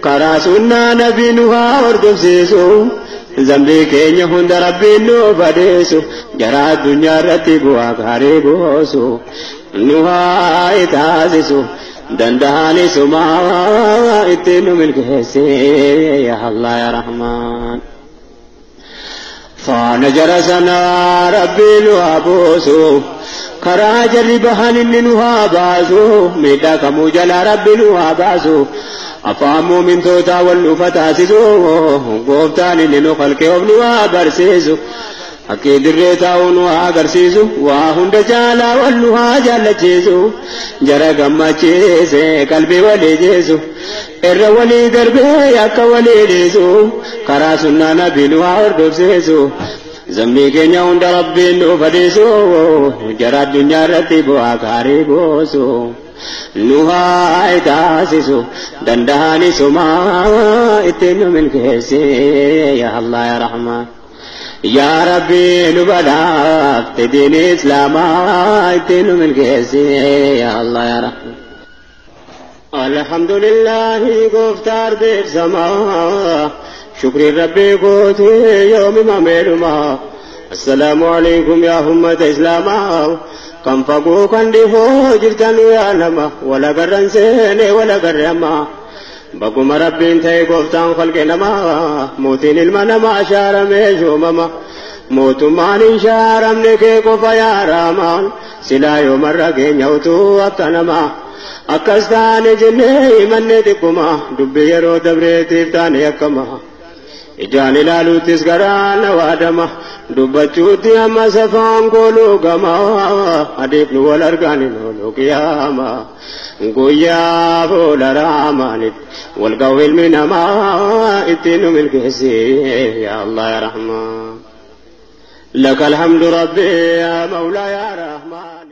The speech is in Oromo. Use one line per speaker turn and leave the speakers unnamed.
Karaa sunnaa nabii nu haa hordofsiisu. Zambii keenya hunda rabbiin nu badeessu. Jara addunyaa irratti bu'aa gaarii buusu. Nu haa taasisu. Danda'anii sumaa ittiin nu milkeesse. Yaa Allah yaa Rahmaan. Faana jara sanaa rabbiin nu haa buusu. Karaa jarri bahan inni nu haa baasu. Miidhaa kamuu jalaa rabbi nu haa baasu. Afaan muumintootaa wal nuufa taasisu. Gooftaan inni nu kalqee of nu haa barsiisu. Hakkii dirree taa'uu nu haa agarsiisu. Waa hunda caalaa wal nu haa jaallachiisu. Jara gammachiise qalbii walii jeesu. Irra walii darbee akka walii dhiisu. Karaa sunnaa nabii nu haa hordofsiisu. Zambii keenya hunda rabbiin nu fadhiisu. Jara addunyaa irratti bu'aa gaarii buusu. Nu haa taasisu. Danda'anii sumaa ittiin nu milkeesse. Yaa Allah yaa Rahmaan. Yaa Rabbi nu badhaafte diin Islaamaa ittiin nu milkeesse. Yaa Allah yaa Rahmaan. Alhamdulillahi gooftaa ardeef samaa. Shukri Rabbi goote yoomi mameedhuma. Assalaamu alaikum yaa ummata Islaamaa. Kan fagoo kan dhihoo jirtan yaa nama. Wala garran seene wala garre ammaa. Baguma rabbiin ta'e gooftaan khalqe namaa. Mootiin ilma namaa shaaramee shoomama. Mootummaan hin shaaramne kee qofa yaa Rahmaan. Silaa yoomarra keenya utuu akka namaa. Akkas taane jennee himanne xiqquma. Dubbii yeroo dabreetiif taane akkama. Ijaan ilaaluuttis garaa na waadama. Dubbachuutti amma safaan kooluu gama. Adeef nu wal argaan hin oolu qiyaama. Guyyaa fuula raamaanitti wal ga'u ilmi namaa ittiin nu milkeessi. Yaa Allah yaa Rahmaan. Laka alhamdu rabbi yaa Mawlaa yaa Rahmaan.